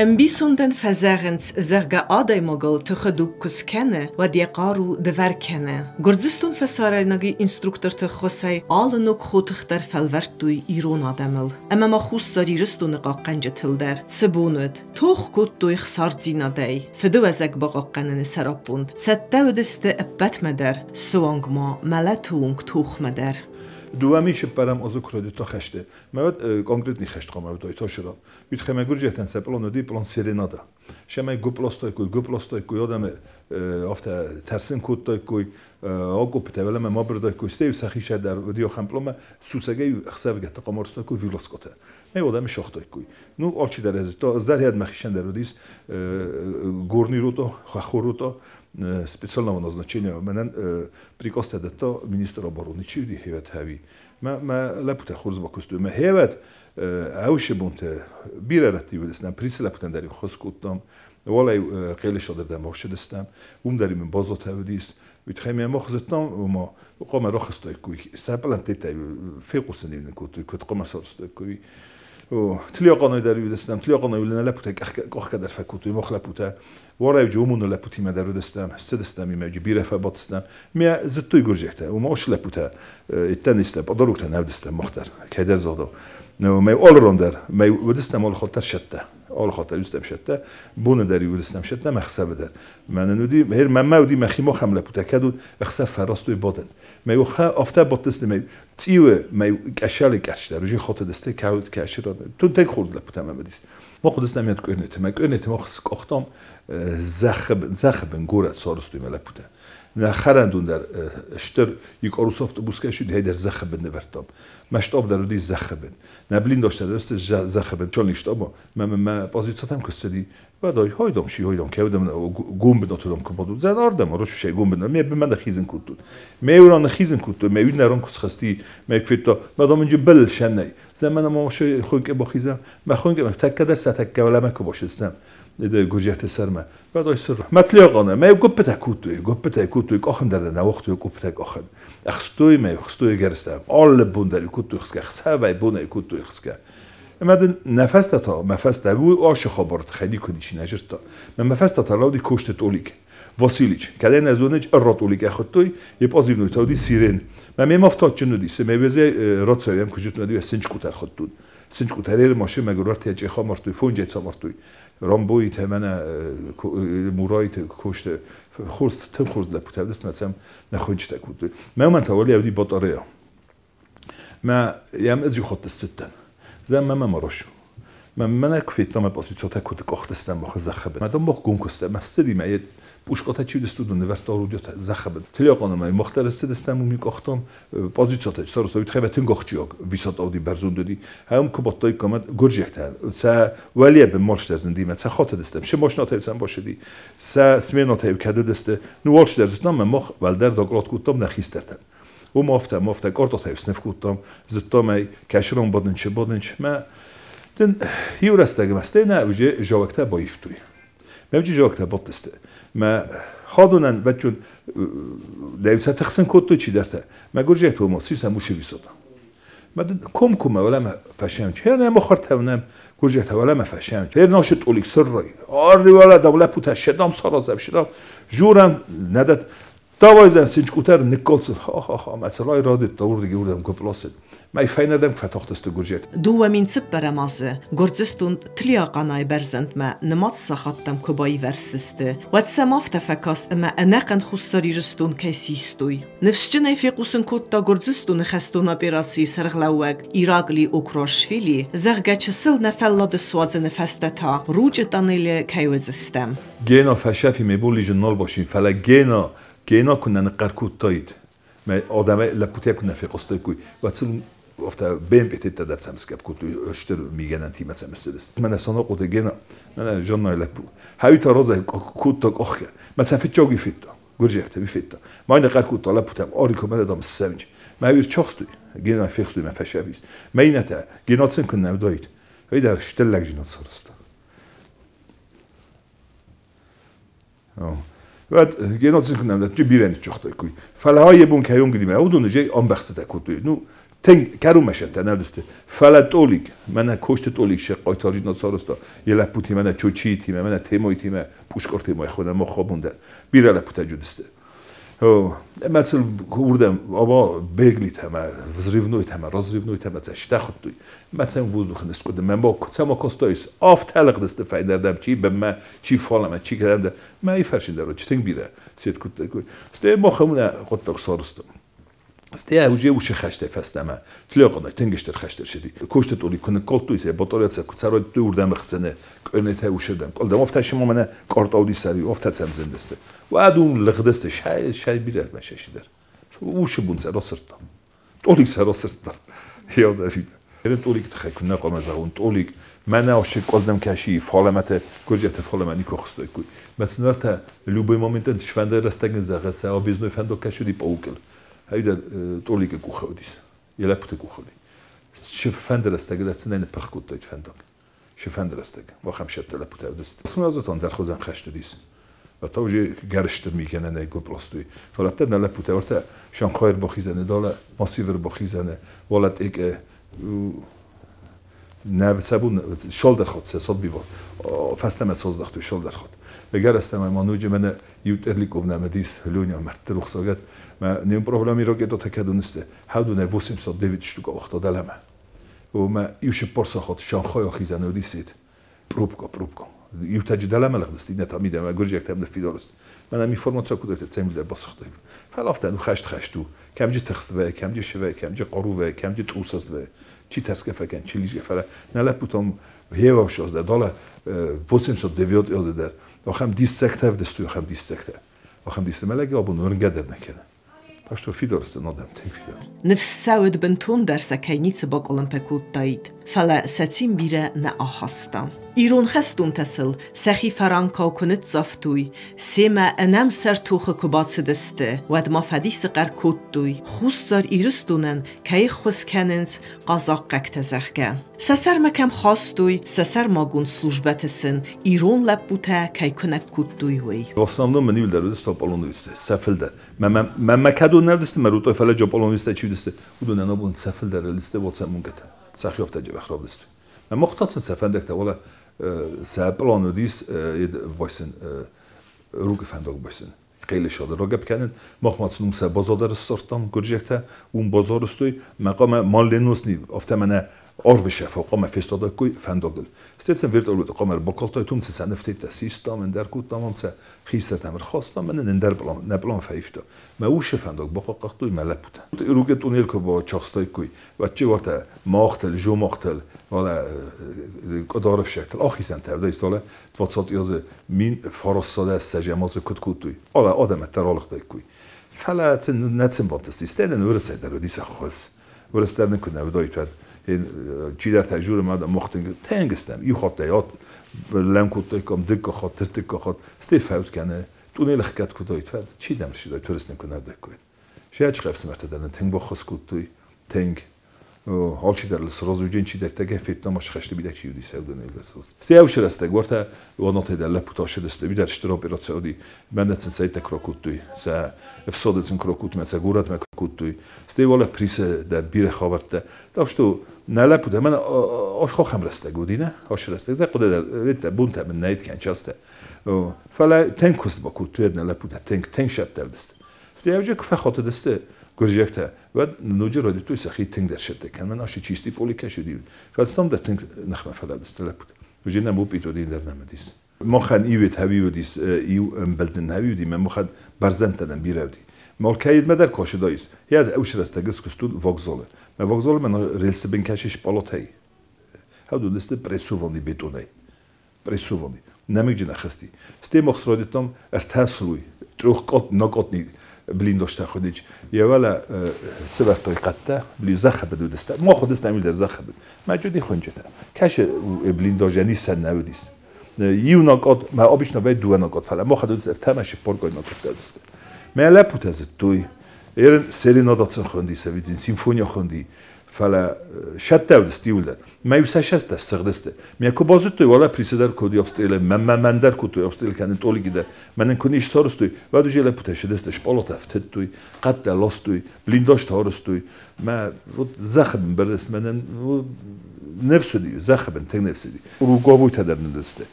Ӕмбисондӕн фӕзӕгъынц, зӕгъгӕ, адӕймагыл тыхы дуг куы скӕны, уӕд йӕ хъару дывӕр кӕны. Гуырдзыстон фӕсарӕйнаг инструкторты ххуысӕй алы ног хотых дӕр фӕлвӕрдтой ирон адӕмыл ӕмӕ ма Хуссар Ирыстоны хъахъхъӕнджытыл дӕр. Цы бон уыд, тох кодтой хсардзинадӕй, фыдыуӕзӕг бахъахъхъӕныны сӕраппонд. Цӕттӕ уыдысты ӕппӕтмӕ дӕр, суанг ма мӕлӕты онг тохмӕ дӕр. 2004 азы куы райдыдта хӕсты, мӕ уӕд конкретный хӕст хъуамӕ уыдаид Тошыран. Үтхемӕ гуырджиӕтӕн сӕ пълан уыди пълан серенада. Сӕмӕй гуыпп ластаиккой, гуыпп ластаиккой, адӕмы афтӕ тӕрсын кодтаиккой, акъоппытӕ уӕлӕмӕ ма бырдаиккой, стӕй сӕхи сӕрдар уыди ахӕм пъланмӕ, сусӕгӕй ӕхсӕвыгӕтты хъамарстаиккой вилоскъотӕ. Мӕ адӕмы сагътаиккой. Ну, алчидӕр зыдта, ӕз дӕр йӕд мӕхицӕн дӕр уыдис горный рота, хӕххон рота, специального назначения мӕнӕн приказтӕ дӕтта министр обороны, чи уыди хевӕд хӕви. Мӕ лӕппутӕ хорз бакуыстой. Мӕ хевӕд ӕвсе бонтӕ бирӕ рӕтты уыдыстӕм, Присы лӕппутӕн дӕр хос кодтам, уалӕй Хъелесадырдӕм ӕхсыдыстӕм, уым дӕр мын базотӕ уыдис. Уый тыххӕй мӕ мах зыдтам, ома хъуамӕ рахызтаиккой, сӕ пълӕнттӕй фехъусын нын кодтой, куыд хъуамӕ сарӕзтаиккой. Тлиахъанай дӕр уыдыстӕм, Тлиахъанай нӕ лӕппутӕ къахгӕ дӕр фӕкодтой, мах лӕппутӕ. Уарайджы уымоны лӕппутимӕ дӕр уыдыстӕм, ссыдыстӕм имӕ, бирӕ фӕбадтыстӕм. Мӕ зыдтой гуырдзиӕгтӕ, уымӕ ос лӕппутӕ теннистӕ, подароктӕ нӕ уыдыстӕм мах дӕр, кӕйдӕр загъдау. Мӕ алыран дӕр, мӕ уыдыстӕм алы хатт дӕр сӕттӕ. Алы хатт дӕр уыдыстӕм сӕттӕ, боны дӕр уыдыстӕм сӕттӕ, мӕ ӕхсӕвы дӕр. Мӕнӕн уыди, мӕнмӕ уыди мӕхи махӕм лӕппутӕ, кӕд уыд, ӕхсӕв фӕрастой бадын. Мӕ афтӕ бадтысты, мӕ цъиуы, мӕ къӕсӕлы къӕсдӕр, уже хатыдысты, кӕуылт кӕсы, тынг хорз лӕппутӕ мӕм уыдис. Мах уыдыстӕм йӕ къуырныты, мӕ къуырныты мах скъахтам зӕххы бын горӕт сарӕзтой мӕ лӕппутӕ. Нӕ хӕрӕндон дӕр стыр икъорус автобус кӕй уыди, дӕр зӕххы бын нывӕрдтам. Мӕ штаб дӕр уыди зӕххы бын. Нӕ блиндажтӕ дӕр сты зӕххы бын. Чолник штаба, мӕ позицияты куы ссыди, уӕд хойдом ши хойдом кӕудӕм гом бынатудам куы бадут. Зӕн ардӕм, рочушай гом бынат. Ме бымӕ хизын кодтут. Ме уран хизын кодтой, ме уинӕрон куы схӕсти, ме квитта, мадам инджи бел шенней. Зӕмӕн ма ши хойнке бахиза, мӕ хойнке тӕккӕ дӕр сӕ тӕккӕ вӕлӕмӕ куы башицнӕм. Иде гурджиӕты сӕрмӕ. Бадой сыр. Матлиагана, мӕ гуыппытӕ кодтой, гуыппытӕ кодтой, къахын дӕр нӕ уагътой гуыппытӕ къахын. Ӕхстой мӕ, хстой гӕрзтӕ. Алы бон дӕр кодтой хсгӕ, хсӕвӕй бонӕй кодтой хсгӕ. Ӕмӕ дын нӕ фӕстӕ та, мӕ фӕстӕ, уый ашы хабар тыххӕй никуы ничи нӕ зыдта. Мӕ мӕ фӕстӕ та лӕуди Косты Толик. Василич. Кӕд ӕй нӕ зоныс, ӕрра Толик ӕхуыдтой, йӕ позивной та уыди Сирен. Мӕ мемӕ ӕфтадджын уыди, цымӕ везе рацӕуӕм куы зыдтон, сынчъкъутӕ ӕрхуыдтон. Сынчъкъутӕ машинӕ мӕгуыр ӕртӕ амардтой, фонджӕй амардтой. Рамбоитӕ мӕнӕ Мурайты косты хорз, тынг хорз лӕппутӕ уыдысты, мӕ сӕм нӕ хонджытӕ кодтой. Мӕ уымӕн та уӕле уыди батарея. Мӕ йӕм ӕз иу хатт ссыдтӕн. Зӕн мӕ мӕ марошу. Мӕ мӕнӕ куы федтам, мӕ пъасицотӕ куыд къахтыстӕм мах зӕххы бын. Мӕ дам мах гом куыстӕм, мӕ ссыди мӕ йӕ пушкъатӕ чи уыдысты, уыдон нывӕрдта орудиотӕ зӕххы бын. Тлиахъанамӕ мах дӕр ссыдыстӕм, уым къахтам позицотӕ сарӕзта, уый тыххӕй тынг ахсджиаг висат ауди бӕрзонд уыди. Хӕм куы бадтаиккам, гуырдзиӕгтӕ сӕ уӕлейӕ бын марш дӕр зынди, мӕ сӕ хатыдыстӕм, се машинӕтӕ сӕм басыди, сӕ сменатӕ кӕд уыдысты. Ну, алчидӕр зыдтам, мӕ мах уӕлдӕр доклад кодтам нӕ хистӕртӕн. Уым афтӕ, афтӕ картатӕ сныв кодтам, зыдтам ӕй, кӕсырон бадынчы, бадынчы. Мӕ дын иу рӕстӕг мӕ стӕй нӕ уже жавӕгтӕ баивтой. Мӕ уже жавӕгтӕ бадтысты. Мӕ хадонӕн бӕччон дӕвцӕ тыхсын кодтой чидӕртӕ. Мӕ гуырдзиӕгты уымӕ сисӕм усы висота. Мӕ дын комкоммӕ уӕлӕмӕ фӕсӕмч. Хер нӕ мохартӕвнӕм гуырдзиӕгтӕ уӕлӕмӕ фӕсӕмч. Хер нашы тъолик сыррай. Арри уӕлӕ дам лӕппутӕ шедам саразӕм, шедам. Журам нӕдӕт Давайзен сынчъкъутӕр ныккалдзӕн, ха-ха-ха, мӕ цӕлай радыдта уырдыгӕй уырдӕм гуыпп ласыд. Мӕй фӕйнӕрдӕм фӕтахтысты гуырдзиӕгтӕ. 24 азы Гуырдзыстон Тлиахъанайы бӕрзӕндмӕ нымад сахаттӕм куы баивӕрзтысты, уӕд сӕм афтӕ фӕкаст ӕмӕ ӕнӕхъӕн Хуссар Ирыстон кӕй систой. Ныфсджынӕй фехъусын кодта Гуырдзыстоны хӕстон операцийы сӕргълӕууӕг Иракъли Окруашвили, зӕгъгӕ, чысыл нӕ фӕллады суадзыны фӕстӕ та Ручъы тъанелы кӕй уыдзыстӕм. Гена фӕсӕфи мӕ бон лизын нал басин, фӕлӕ Гена, Гена куы нӕ ныхъхъӕр кодтаид, мӕ адӕмӕй лӕппутӕ куы нӕ фехъуыстаиккой, уӕд сын афтӕ БМП-тӕ дӕр сӕм сгӕпп кодтой, стыр мигӕнӕнтимӕ сӕм ссыдысты. Мӕнӕ Санахъоты Гена, мӕнӕ Жаннайы лӕппу, хӕуи та разӕй кодта къахгӕ, мӕ сӕ фыццаги федта, гуырдзиӕгтӕ уый федта. Мӕ ныхъхъӕр кодта лӕппутӕм, Арико, мӕнӕ дам ссӕуынч. Мӕ уый рчахстой, Гена фехстой мӕ фӕсӕвис. Мӕ иннӕтӕ, Гена сын куы нӕ уыдаид, уый дӕр стыр лӕгдзинад сарӕзта. Уӕд геноцид нӕ бирӕ ныццагътой. Фӕлӕ йӕ бон кӕй онгдимӕ, уыдон же ӕмбӕхстытӕ кодтой. Ну, Тынг кӕронмӕ нӕ Фӕлӕ Толик, мӕнӕ Косты Толик се хъайтарджын сарӕзта, йӕ лӕппутимӕ, нӕ Чочиитимӕ, мӕнӕ Темоитимӕ, Пушкартимӕ хонӕм мах абон дӕр. Бирӕ лӕппутӕ уыдысты. Ӕмӕ сыл уырдӕм аба беглитӕ ӕмӕ взрывнойтӕ ӕмӕ разрывнойтӕ ӕмӕ сӕ стӕхуыдтой. Мӕ цӕм воздухы ныскъуыды, мӕ ма цӕм акастаис, афтӕ лыгъдысты фӕйнӕрдӕм, чи бынмӕ, чи фалӕмӕ, чи кӕдӕмдӕр. Мӕ фӕрсын дӕр, чи тынг бирӕ сет кодтой. Стӕй мах нӕ хъуыддаг сарӕзтам. Стӕй уже уыцы хӕстӕй фӕстӕмӕ тлёхъанай тынг стыр хӕст ӕрцыди. Косты Толик куы ныккалдтой сӕ батарея куы цӕрайдтой уырдӕм ӕхсӕны къонетӕ уыцырдӕм. Къуылдӕм афтӕ сыма мӕнӕ къартауди сӕри, афтӕ цӕм зындысты. Уӕд уым лыгъдысты шай, шай бирӕ мӕ шашидӕр. Уыцы бон сӕ расырдта. Толик сӕ расырдта. Ерын Толик тыххӕй куы нӕ хъуамӕ зӕгъон, Толик мӕнӕ асы къуылдӕм кӕси фалӕмӕтӕ, гуырдзиӕгтӕ фалӕмӕ никуы хызтаиккой. Мӕ цынӕртӕ любой моментӕн сфӕнды рӕстӕгӕн зӕгъы, сӕ объездной фӕндаг кӕсуди паукыл. Хайда Толикы къухы уыдис, йӕ лӕппуты къухы уыди. Сфӕнды рӕстӕг дӕр сын ӕй ныппырх кодтаид фӕндаг. Сфӕнды рӕстӕг. Махӕм сӕттӕ лӕппутӕ уыдысты. Смазотан дӕр хуызӕн хӕст уыдис. Та уже гӕрстыр мигӕнӕнӕй гуыпластой. Фӕлӕ нӕ лӕппутӕ ортӕ Шанхайы бахизӕны, далӕ массивы бахизӕны, валӕ тъекъе нӕ цӕбун шалдӕр хат сӕ садбива. Фӕстӕмӕ цоздахтой шалдӕр хат. Гӕрӕстӕмӕ ма нуджы мӕнӕ иу Терликов нӕ дис Лёня мӕрдты рухсагӕд. Мӕ неуправляемый ракета кӕдунысты. Хӕдунӕ 89 штук авагъта дӕлӕмӕ. Мӕ иу сыппар сахат Шанхайы ахизӕны уыдисид. Пробка, пробка. Иутӕджы дӕлӕмӕ лыгъдысты, иннӕтӕ мидӕмӕ, гуырдзиӕгтӕм ныффидар сты. Мӕнӕ информация куыд цӕмилдӕр басыгътой. Фӕлӕ афтӕ ну хӕст хӕст у. Кӕмджы тыхст вӕййы, кӕмджы сывӕййы, кӕмджы хъару вӕййы, кӕмджы тъусаст вӕййы. Чи тӕрсгӕ фӕкӕн, чи лизгӕ, фӕлӕ нӕ лӕппутӕм хеваш дӕр, далӕ 89 азы дӕр. Ахӕм диссӕгтӕ ӕвдыстой, ахӕм диссӕгтӕ. Ахӕм диссӕгтӕ. Мӕ лӕг абон уырнгӕ дӕр нӕ кӕны. Так что фидар сты адӕм, тынг фидар. Ныфс сӕ уыд, бынтондӕр сӕ кӕй ницы бакъуылымпы кодтаид, фӕлӕ сӕ цин бирӕ нӕ ахаста. Ирон хӕстонтӕ сыл сӕхи фӕранкау куы ныццавтой, семӕ ӕнӕмсӕр тохы куы бацыдысты, уӕд ма фӕдисы хъӕр кодтой, Хуссар Ирыстонӕн кӕй ӕххуыс кӕнынц хъазахъхъӕгтӕ, зӕгъгӕ. Сӕ сӕрмӕ кӕм хастой, сӕ сӕрмагонд службӕты сын ирон лӕппутӕ кӕй куынӕг кодтой, уый. В основном мын иуылдӕр уыдысты аполлоновецтӕ, сӕ фылдӕр. Мӕ мӕ кӕдон нӕ уыдысты, мӕ рутой, фӕлӕ аполлоновецтӕ чи уыдысты, уыдонӕн абон сӕ фылдӕр уыдысты уацамонгӕтӕ. Сӕхи афтӕ джебӕх равдыстой. Мӕ мохтацын сӕ фӕндӕгтӕ, уӕлӕ сӕ план уыдис байсан руки фӕндаг байсан. Хъелысады рагӕпп кӕнын. Мах ма сын уым сӕ базар ссардтам, гуырдзиӕгтӕ уым базар стой. Мӕ хъуамӕ малленосни, афтӕ мӕнӕ арвы хъуамӕ фестадаккой фӕндагыл. Стӕй сын вертолеты хъуамӕ ӕрбакалдтай, уым цы сӕ ныфтӕттӕ систам, ӕндӕр кодтам, ам сӕ хистӕртӕм ӕрхастам, мӕнӕ ӕндӕр план, нӕ план фӕивта. Мӕ уыцы фӕндаг бахъахъхъӕдтой мӕ лӕппутӕ. Руке туннел куы бачахстаиккой, уӕд чи уартӕ махтыл, жомахтыл, валӕ къуыдарыфсӕгтыл ахизӕнтӕ, уыдис далӕ 20 азы мин фарассадӕ ссӕдзӕм азы куыд кодтой. Алӕ адӕмӕттӕ ралыгъдаиккой. Фӕлӕ сын нӕ сын бантысти. Стӕй нын уырысӕй дӕр уыдис ӕххуыс. Уырыс дӕр нын куы нӕ уыдаид, уӕд чидӕртӕ журы ма мохтын тӕнгыстӕм. Иу хаттӕй лӕм кодтаиккам, дыккаг хатт, ӕртыккаг хатт. Стӕй фӕуд кӕны, туннел ӕхгӕд куы уыдаид, уӕд чи дӕм ссыдаид, уырыс нын куы нӕ уыдаиккой. Сӕ ӕфсымӕртӕ дӕр нын тынг баххуыс кодтой, тынг. Алчидӕр сразу чидӕртӕ федтам, хӕсты мидӕг чи уыди, уыдон Стӕй уыцы рӕстӕг уартӕ уанатӕй дӕр лӕппутӕ ссыдысты, уый дӕр стыр операци уыди. Мӕнӕ сын сӕ куы ракодтой, сӕ ӕфсады сын куы ракодтой, мӕ сӕ горӕтмӕ куы кодтой. Стӕй уӕлӕ Присы дӕр бирӕ хабӕрттӕ. Так что нӕ лӕппутӕ, мӕнӕ ахӕм рӕстӕг уыди, нӕ? Ас рӕстӕг, зӕ хъуыды дӕр, видите, бонтӕ мын нӕ кӕн часто. Фӕлӕ тынг куыст бакодтой нӕ лӕппутӕ, тынг, тынг сӕттӕвдысты. Стӕй уже куы фӕхатыдысты гуырдзиӕгтӕ, уӕд ноджы райдыдтой сӕхи тынгдӕр сӕттӕ кӕнын, ашы чисти поли кӕсыди. Фӕлӕ там дӕр тынг ныхмӕ фӕлӕдысты лӕппутӕ. Уже нӕм опит уыди, ӕндӕр нӕм уыдис. Махӕн иует хӕви уыдис, иу ӕмбӕлтын хӕви уыди, мӕ махӕн бӕрзӕндтӕ нӕм бирӕ уыди. Малкӕйидмӕ дӕр кӕсыдаис. Йӕ уыцы рӕстӕг скуыстон вокзалы. Мӕ вокзалы мӕ рельсы бын кӕсы шпалотӕй. Хӕдуыдысты прессованный бетонӕй. Прессованный. Нӕмыгджын ӕххӕсти. Стӕй мах райдыдтам ӕртӕ слой, трехкотный блиндажтӕ хуыдич. Йӕ уӕлӕ сывӕрдтой хъӕдтӕ, бли зӕххы бын уыдысты. Мах уыдыстӕм иуылдӕр зӕххы бын. Мӕ джуди хуынчъытӕ. Кӕсы блиндажӕн исӕн нӕ уыдис. Иу накъот, мӕ обычно вӕййы дыууӕ накъот, фӕлӕ мах уыдис ӕртӕ мӕ цыппаргай накъоттӕ уыдысты. Мӕ лӕппутӕ зыдтой, ерын серенада сын хуынди, симфония хуынди. Фӕлӕ сӕттӕудысты иуылдӕр. Мӕ иу сӕ сӕстӕ ссыгъдысты. Мӕ куы базыдтой, уӕлӕ Присы дӕр куыд обстрелы, мӕ мӕн дӕр кодтой обстрел кӕнын Толики дӕр. Мӕнӕн куы не ссарыстой, уӕд уже лӕппутӕ сыдысты, шпалотӕ ӕфтыдтой, хъӕдтӕ ластой, блиндажтӕ арызтой. Мӕ вот зӕххы бын бырыс, мӕнӕн ныфс уыди, зӕххы бын тынг ныфс уыди. Луговойтӕ дӕр ныдысты.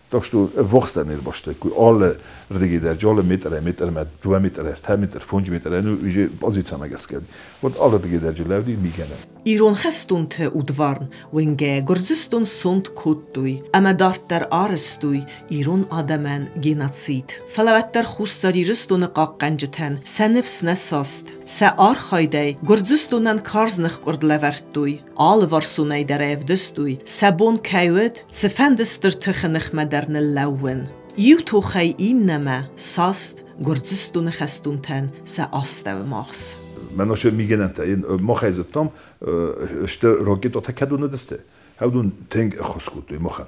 Так что вохстӕ не рбастой, куы алы рдыги дӕр, алы метрӕй метрмӕ, 2 метр, 3 метр, 5 метр, ну, уже позициямӕ гӕсгӕ. Вот алы рдыги дӕр лӕуди мигӕнӕн. Ирон хӕстонты удварн уынгӕ Гуырдзыстон сонт кодтой ӕмӕ дарддӕр арӕзтой ирон адӕмӕн геноцид. Фӕлӕ уӕддӕр Хуссар Ирыстоны хъахъхъӕнджытӕн сӕ ныфс нӕ саст. Сӕ архайдӕй Гуырдзыстонӕн карз ныхкъуырд лӕвӕрдтой, алыварсонӕй дӕр ӕвдыстой, сӕ бон кӕй уыд, цыфӕнды стыр тыхы ныхмӕ дӕр ныллӕууын. Иу тохӕй иннӕмӕ саст Гуырдзыстоны хӕстонтӕн сӕ астӕуы магъз. Мӕ нашы мигӕнӕнтӕ махӕй зыдтам, стыр ракетӕтӕ кӕд уыдысты. Уыдон тынг ӕххуыс кодтой махӕн.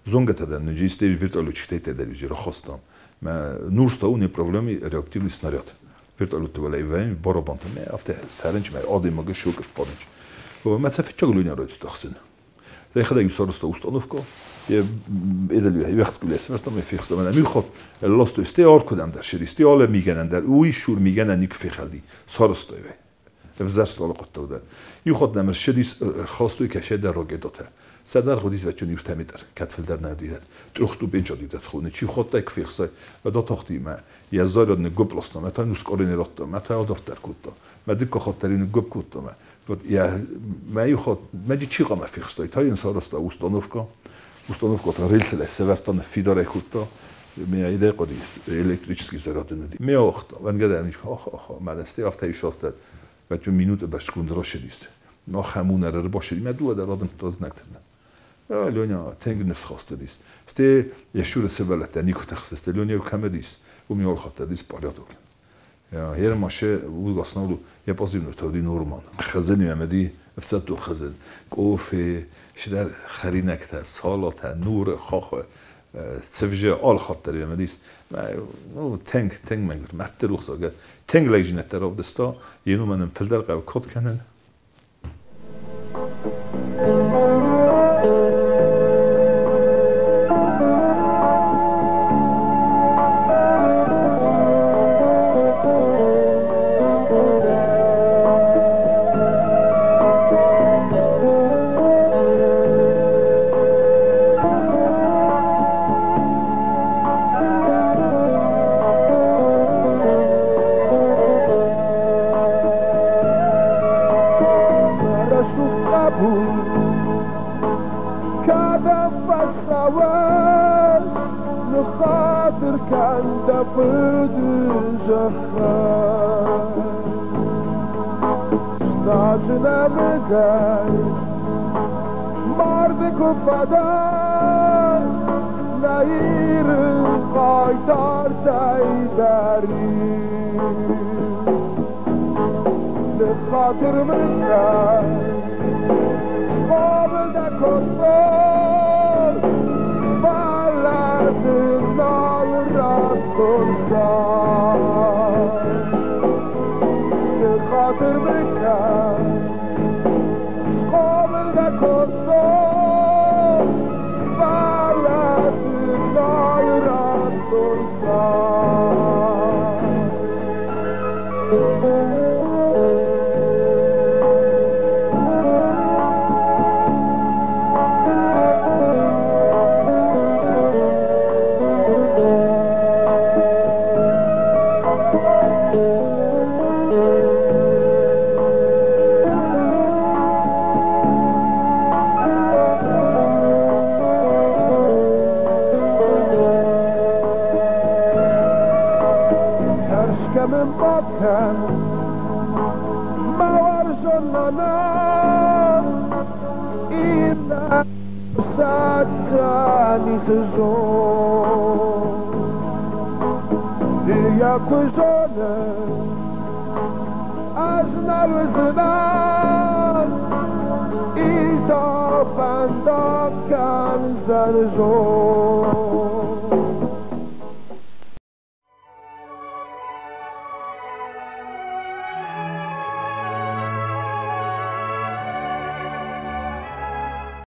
Зонгӕтӕ дӕр ныджы вертолетчиктӕй дӕр уже рахастам. Мӕ нурста у не проблемы реактивный снаряд. Вертолетты вӕлӕй вӕйм барабанта мӕ афтӕ тӕрынч мӕ адӕймагы шокы падынч. Мӕ цӕ фыццаг луня райдыдта хсын. Йӕхӕдӕг сарызта установка, edelő вехскулес, мӕ фехста, мӕ мюхот ластой сте аркудам дӕр шири, сте але мигӕнӕн дӕр, уый шур мигӕнӕн ник фехалди, сарызтой ве. Взӕрст алы хъуыддаг дӕр. Иу хатт нӕм ссыдис, ӕрхастой кӕсӕдӕр ракетӕтӕ. Сӕ дӕргъ уыдис вӕччын иу метр, кӕд фылдӕр нӕ уыдис. Трёхступенчатый схоны. Чи хаттай фехсай, датахти мӕ, йӕ заряд ныггуыпп ласта, мӕ та нускъорыны радта, мӕ та адарддӕр кодта. Мӕ дыккаг хатт дӕр ныггуыпп кодта мӕ. Вот я мӕ иу хатт, мӕ чи хъуамӕ фехстай, та йын сарӕзта установка. Установка та рельсыл сӕвӕрдта, ныффидар ӕй кодта. Мӕ ide хъуыди электрический заряд ын уыди. Ме ауагъта, вӕнгӕ дӕр ах, ах, мӕ сте афтӕ ис афтӕ, вӕччын минуты бӕсткунд рашыдис. Мах хӕмунӕр ӕрбашыди, мӕ дыууӕ дӕр адымдта знӕгтӕ. Леня тынг ныфсхаст уыдис. Сте йӕ шуры сывӕллӕттӕ никуы тыхстысты. Леня кӕм уыдис, уым алхатт уыдис порядок. Her маше улгасналу я позивной тавди Норман. Хызын ямади ӕфсӕддон хызын. Къофе, шидӕр хӕринӕгтӕ, салатӕ, нуры, хахы, цывзы алхатт дӕр ямадис. Ну, тынг, тынг мӕгуыр, мӕрдты рухсаг. Тынг лӕгдзинӕдтӕ равдыста, йе номӕн ын фылдӕр хъӕуы кад кӕнын.